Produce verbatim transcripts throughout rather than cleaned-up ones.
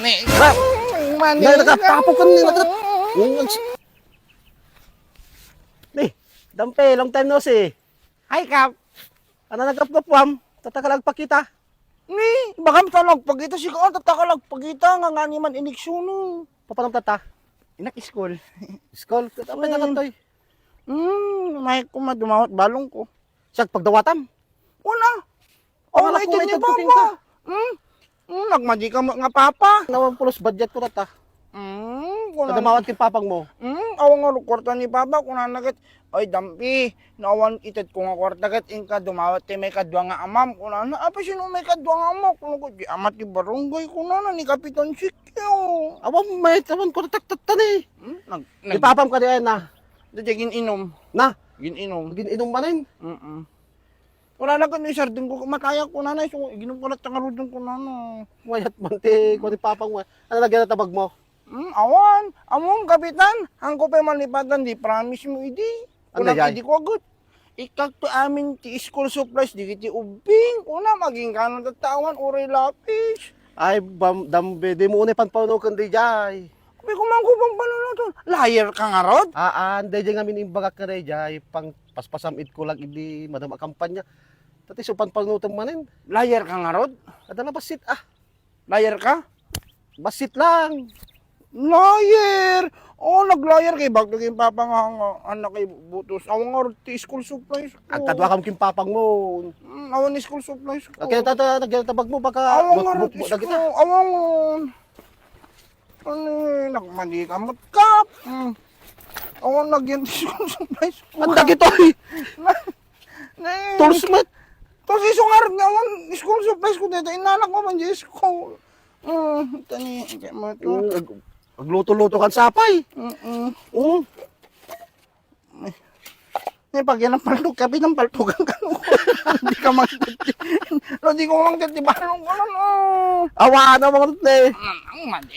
Mani. Mani. Nay, nakatapo ka ni, naka-, Ni, Dampe, long time no see. Hi, Kap. Ano, nagapgapuam? Tataka lang pakita. Ni, bagam ta nagpakita, sika, tataka lang pakita, nga ngani man ineksionen. Papanam tata? Inak school. School? Tapay na katoy. Hmm, may kuma dumawat balong ko. Siya, pagdawatam? Wala. Wala Awan na ko ito ni maitagpuping Papa. ka. Hmm? Hmm, nagmadi ka mo nga Papa. Nawan pulos budget ko tata. Hmm, Kada kuna mawat kin papang mo. Hmm, awan nga kwarta ni Papa, kuna na ket, "Ay, Dampi, nawan ited ko nga kwarta ket inka dumawat ti may kadua nga amam," kuna na. "Apa sino may kadua nga amam?" Kuna ko, "Di ama ti barangay," kuna na ni Kapitan Sikyo. Awan may, awan ko tataktat ni. Hmm, nag, Ni nag, papam ka di ay na. Dadi gin-inom. Na? Gin-inom. Gin-inom manen? Mm-mm. Wala na kuno isardeng ko, matayak ko, nanay, so, iginom ko na tangarudong ko, nana. Mayat man ti, kuwan ni papang mo. Ano lagi na tabag mo? Hmm, awan. Among kapitan, hangko pay malipatan, di promise mo, idi. Ano Kunang yan? Idi ko agut. Ikakto amin ti school supplies, di kiti ubbing. Kuna, maging kanon tatawan, uray lapis. Ay, bam, dambe, di mo unay panpanunukan di jay. Abi ko man ko panpanunukan. Liar ka nga rod? Aan, di jay ngamin imbagak nga di jay, pang paspasam it ko lang idi madam a kampanya. Tati so panpanunutan manen. Liar ka nga rod? Adala basit, ah. Liar ka? Basit lang. Liar! Oh, nag-liar kay bagto kay papa nga, nga anak kay butos. Awan nga ti school supplies ko. Agkadua kam kin papang mo. Mm, awan school supplies ko. Kaya tata, nagyan tabag mo, baka Awan nga buk-, rin buk-, buk-, na school. Awan. Ano, nagmali ka, matkap. Mm. Awan, nagyan ti school supplies ko. Ang dagito, eh. Na, na, Tools, mat. Tapos isungarap nga, awan, school supplies ko dito. Inanak ko man di school. Mm, tani, kaya mo ito. Mm, ag-, agluto-luto kan sapay. Mm-mm. Mm. Ni pag yan ang paltog, kapi ng paltogan ka. Hindi ka mangkit. No, di ko mangkit, di balong ko, no. Awa na, mga tut, eh. Ang mali.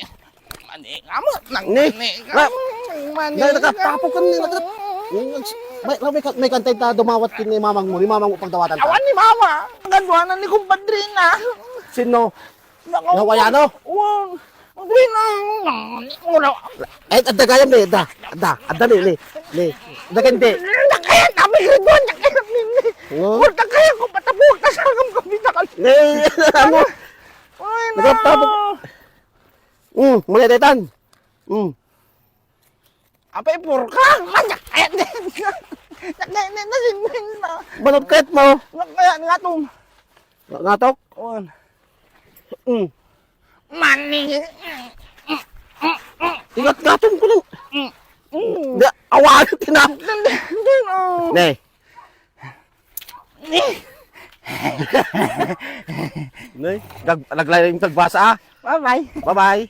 Mali ka mo. Nang Ni, mali ka na, mo. Nang mali na, ka mo. Nakatapo ka ni, naka-, may, may, may kantay ta dumawat kin ni mamang mo, ni mamang mo pagdawatan ta. Awan ni mama. Ang ganduanan ni kumpadre na. Sino? Naka-, Nawaya, no? Wang. Ang gawin na. Wala. Eh, adda gayam ni, adda. Adda, adda ni, ni, ni. Adda ka, hindi. Nakaya kami, Ridwan, nakaya kami. Oh. Wala kaya ko patapok, kasagam kami na kami. Ni, ano? Ay, na. Nagtapok. Mm, mga detan. Mm. Apay, purka! Manyak! Manyak! Manyak! Manyak! Manyak! Manok ket mo! Nga, nga, nga, tum. Nga, ngatok? On. Mm. Mani! Ingat ngaton ko lang. Mm. Mm. Da, awan, tinap. Dali, dali, oh. Ne. Nay, nag-, naglain yung tagbasa, ah. Bye-bye. Bye-bye.